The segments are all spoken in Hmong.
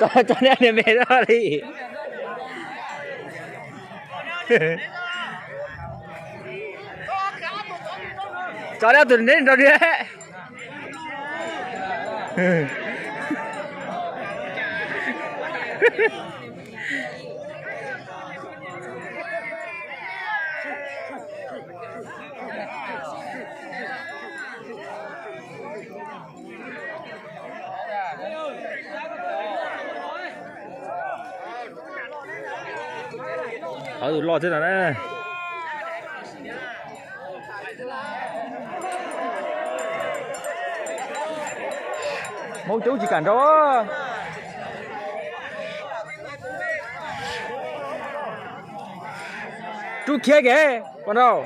Tso, tso neb niag me toj li. Tso neb tus neb nrog neb. Qhov tus loj thiab no na. Hmoob coob tsis kam nrau. Rub khiab kev, pom nrau.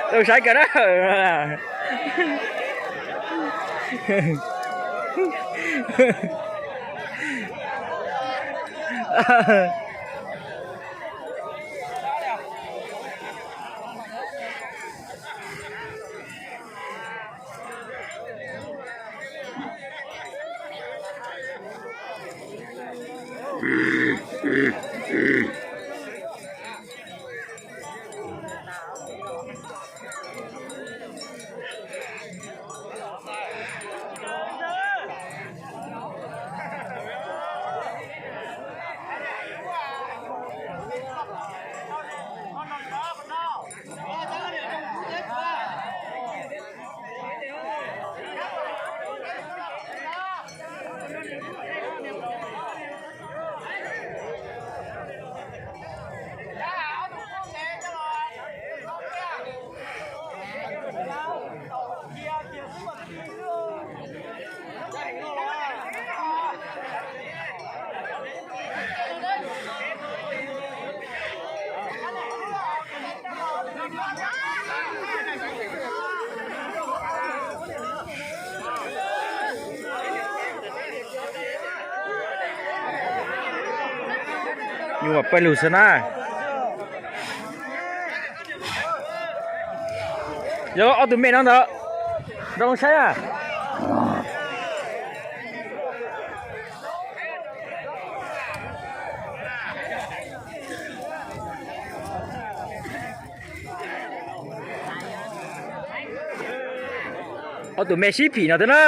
Tus saib kawg na. Nyuam pawg lug xwb na. Yog ob tug me no ntawd, nrog saib na. Ob tug me sib phim no thiab na.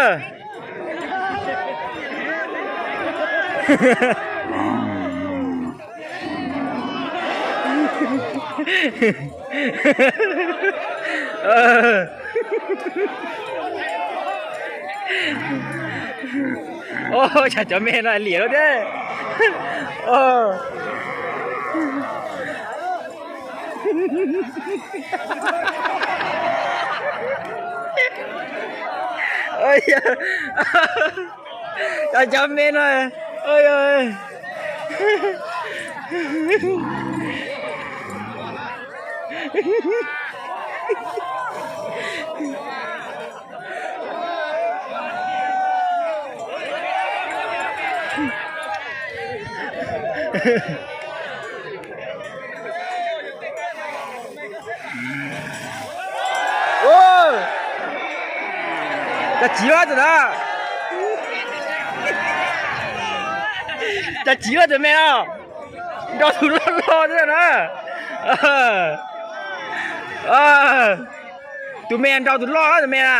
Os, cov me no liam lawm thiab. Cov me no, Cas chiv tus na, cas chiv tus me no, nrau tus loj loj na. Tus me nrau tus loj tus me na.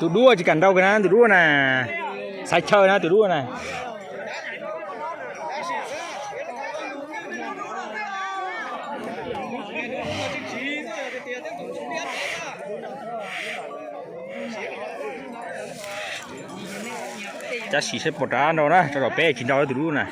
Tus duab tsis kam nrau kiag na, tus duab na, xaiv chaw na tus duab na. Cab sim saib puas rov nrau na, rau rau peb tsis nrau tus duab na.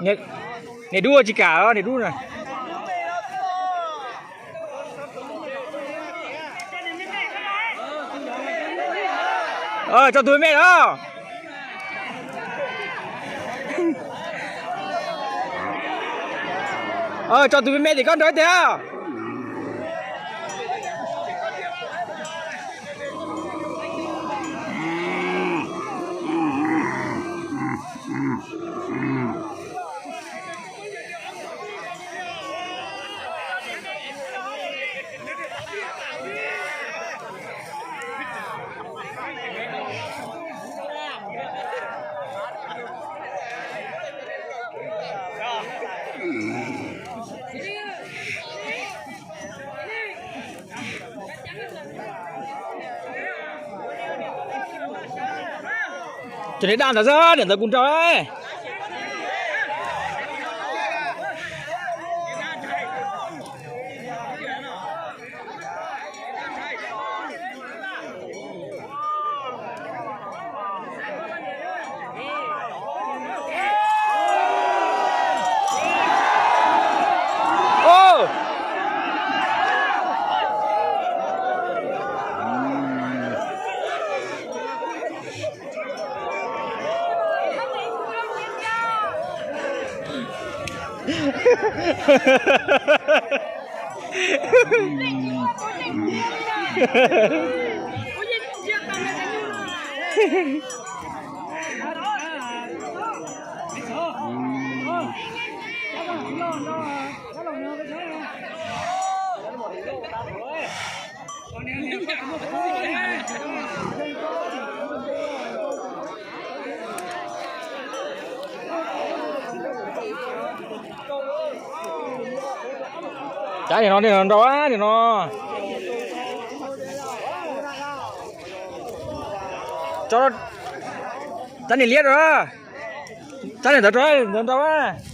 Niam dub tsis kam os, niam dub na. Tso tus me me os. Tso tus me me tim koj nrog tiag. Ces niam dab ntawd xwb, niam ntawd kuv nrau. Cab nim no, nim no nrau, nim no. Cab niam liab rau, cab niam ntawd rau, ntawd nrau.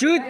Tswb.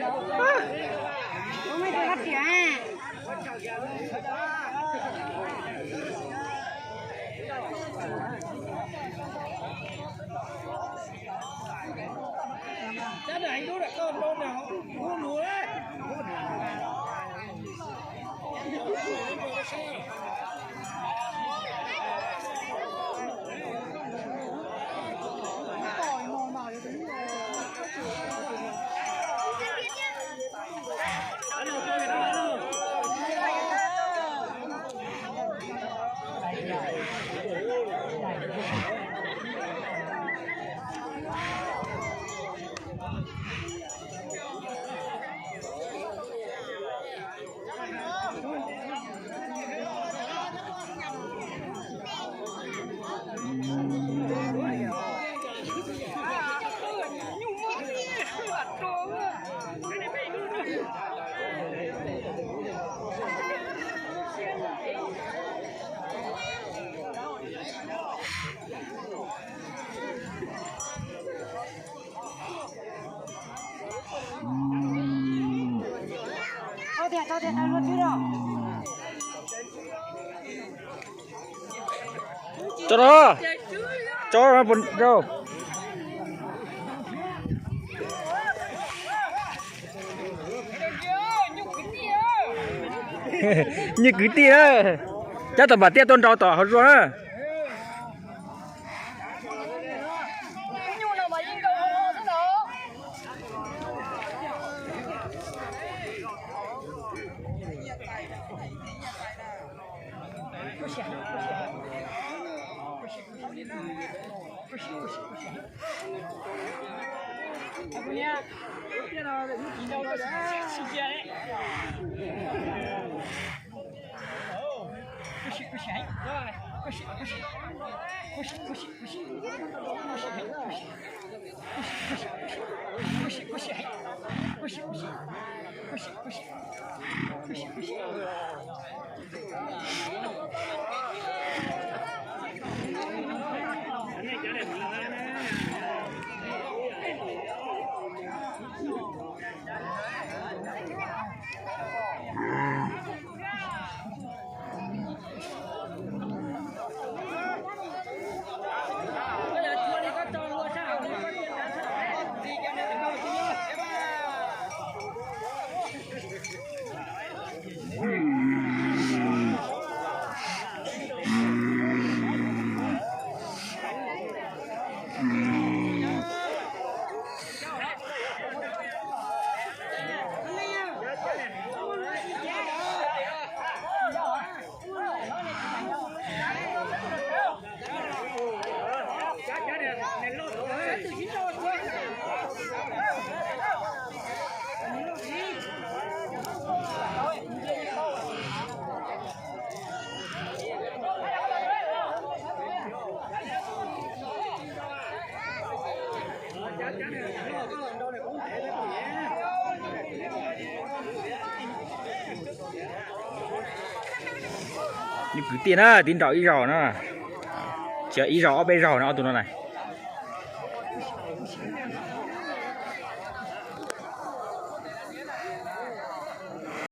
Tso rau, tso rau. Nyiaj kwv tij na, cab tom npam tiaj tuaj nrau tom hauv zos na. Nws kwv tij na, tiv nraum ib zaug na, tsis yog ib zaug ob peb zaug na ob tug no na.